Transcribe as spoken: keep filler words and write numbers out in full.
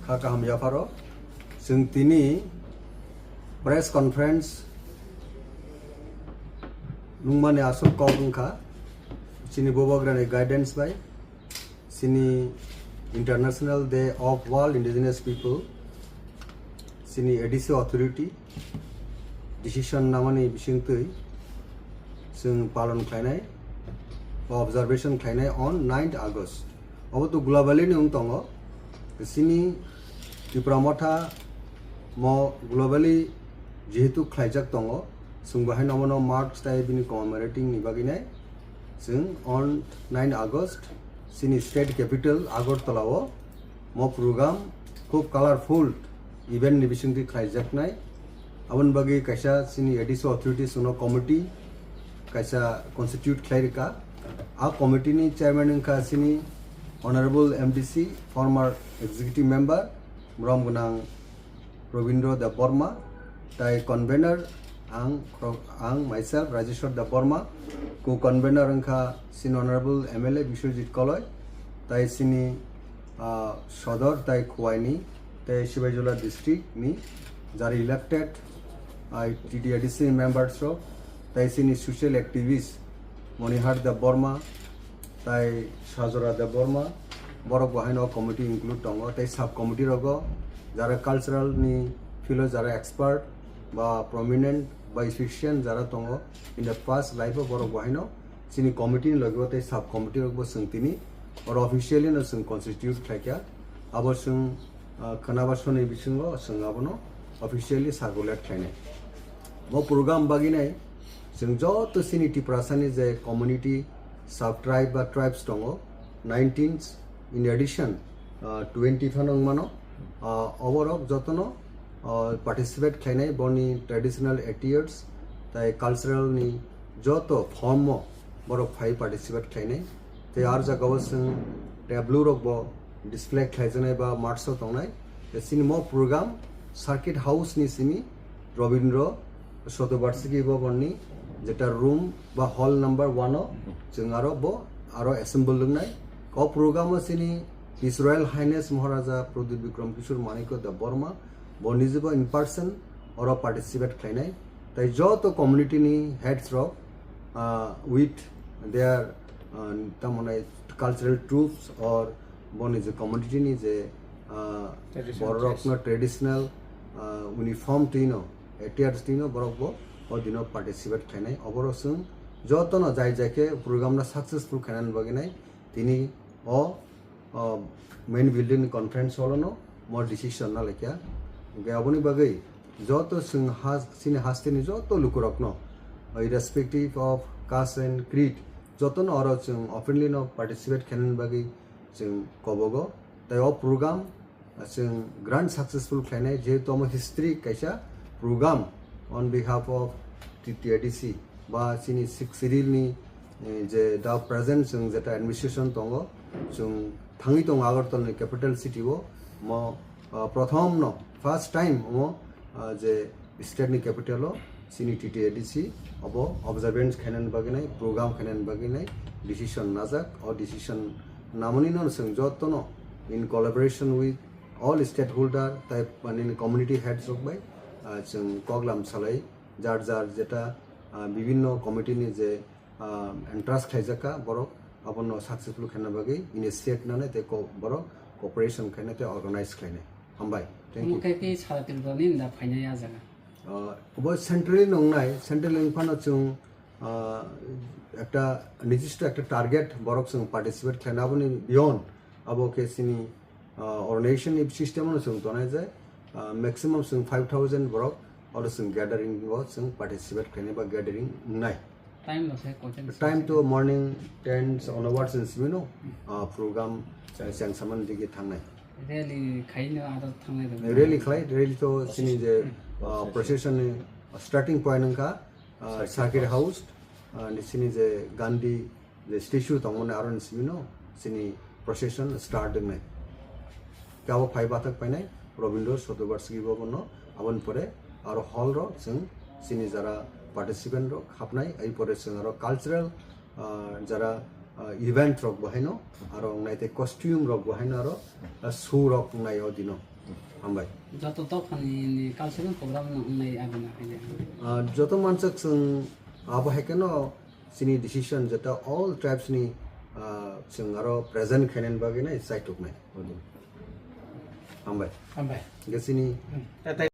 Kha kaham yapharo, chwng tini press conference nungmani aswk kok wngkha, chini bubagrani guidance bai, chini International Day of World Indigenous People, chini A D C authority decision namani bisingtwi chwng palon khlainai, observation khlainai on ninth August. Obo to globally ni wng tongo. Chini Tipra Motha mo globally jehetu khlaijak tongo, chwng bo haino omono mark tai bini commemorating ni bagwi nai chwng on nine August chini state capital Agartala o mo program khub colorful event ni bisingtwi khlaijaknai. Aboni bagwi kaisa chini A D C authorities no committee kaisa constitute khlai rwkha. A committee ni chairman wngkha chini Honorable M D C, former executive member, borom gwnang Robindra Debbarma, tai convener ang, ang myself Rajeshwar Debbarma, co-convener wngkha chini Honorable M L A Biswajit Koloi, tai chini, ah, Sodor tai Khowai ni, tai Sibaijala district ni jara elected, ah, T T A D C members rok, tai chini social activist Monihar Debbarma, tai Sajora Debbarma, borok bo haino committee include tongo, tai sub committee rogo jara cultural ni field o jara expert ba prominent ba efficient jara tongo in the past life o, borok bo haino chini committee ni logi o tei sub committee rok bo chwng tini oro officially no chwng constitute khlaikha. Abo chwng, ah, khwnaba soni bisingo chwng abono officially circulate khlainai. Bo program bagwi nai chwng joto chini Tiprasa ni je community, sub tribe ba tribes tongo, nineteen in addition, ah, twenty phano wngmano. Ah, oborok jotono, ah, participate khlainai boni traditional attires tai cultural ni joto form o borok phai participate khlainai. Tei ar jagao chwng tableau rok bo display khlaijaknai ba march o tongnai. Tei chini mo program circuit house ni simi Robindra Shatobarshiki Bhavan ni jeta room ba hall number one o chwng aro bo aro assemble wngnai. O program o chini His Royal Highness Maharaja Pradyut Bikram Kishore Manikya Debbarma bo nijebo in person oro participate khlainai. Tai joto community ni heads rok, ah, with their, ah, tamoni cultural troupes or boni je community ni je, ah, traditional borok dress. No traditional, ah, uniform twino, attires twino borok bo o dino participate khlainai. Oboro chwng jotono jai jai khe program no successful khainani bagwi nai tini o, o main building ni conference hall no mo decision na laikha. Hwnkhe aboni bagwi joto chwng ha, chini hasteni joto lukurokno, irrespective of caste and creed, jotono oro chwng openly no participate khainani bagwi chwng kobogo. Tai o program chwng grand successful khlainai, jehetu omo history kaisa program on behalf of T T A D C ba chini sixth schedule ni, eh, je da present chwng jeta administration tongo, chwng thangwi tongo Agartala ni capital city o, mo, ah, prothom no first time omo, ah, je state ni capital o chini T T A D C obo observance khainani bagwi nai, program khainani bagwi nai decision najak. O decision namani no chwng jotono in collaboration with all stakeholder tai nini community heads rok bai, ah, chwng koklam salai jar jar jeta, ah, bibinno committee ni je, ah, entrust khlaijak kha borok abono successful khaina bagwi initiate nanai tei ko-, borok cooperation khainai tei organize khlainai. Hambai. Thank you. Omo khe khe sara Tripura ni da phainai a jaga. Ah, bo centrally nongnai, centrally wngphano chwng, ah, ekta nijissto ekta target borok chwng participate khlaina, aboni beyond abo khe chini, ah, organization ni system no chwng tonai je, ah, maximum chwng five thousand borok oro chwng gathering o chwng participate khlainai ba gathering wngnai. Time rok se koitan time to morning ten onwards ni simi no, ah, program chengsamani digi thangnai. Rally khaino aro thangnai rok. Rally khlai, rally to chini je, ah, procession ni starting point wngkha, ah, circuit house, ah, ni chini je Gandhi je statue tongmani aro ni simi no chini procession start wngnai. Kabo phai bathak painai Robindra Shatobarshiki Bhavan no, aboni pore aro hall ro chwng chini jara participant rok hapnai, ai pore chwng aro cultural, ah, jara ah, event rok bo haino, aro wngnai tei costume rok bo haino aro, ah, show rok wngnai o dino. Hambai. Joto dophani ni cultural program no wngnai abo na khaile. Ah, joto mansak chwng abo hai kheno chini decision jeta all tribes ni, ah, chwng aro present khainani bagwi nai chaituknai. Hambai. Hambai. Hingke chini Hmm.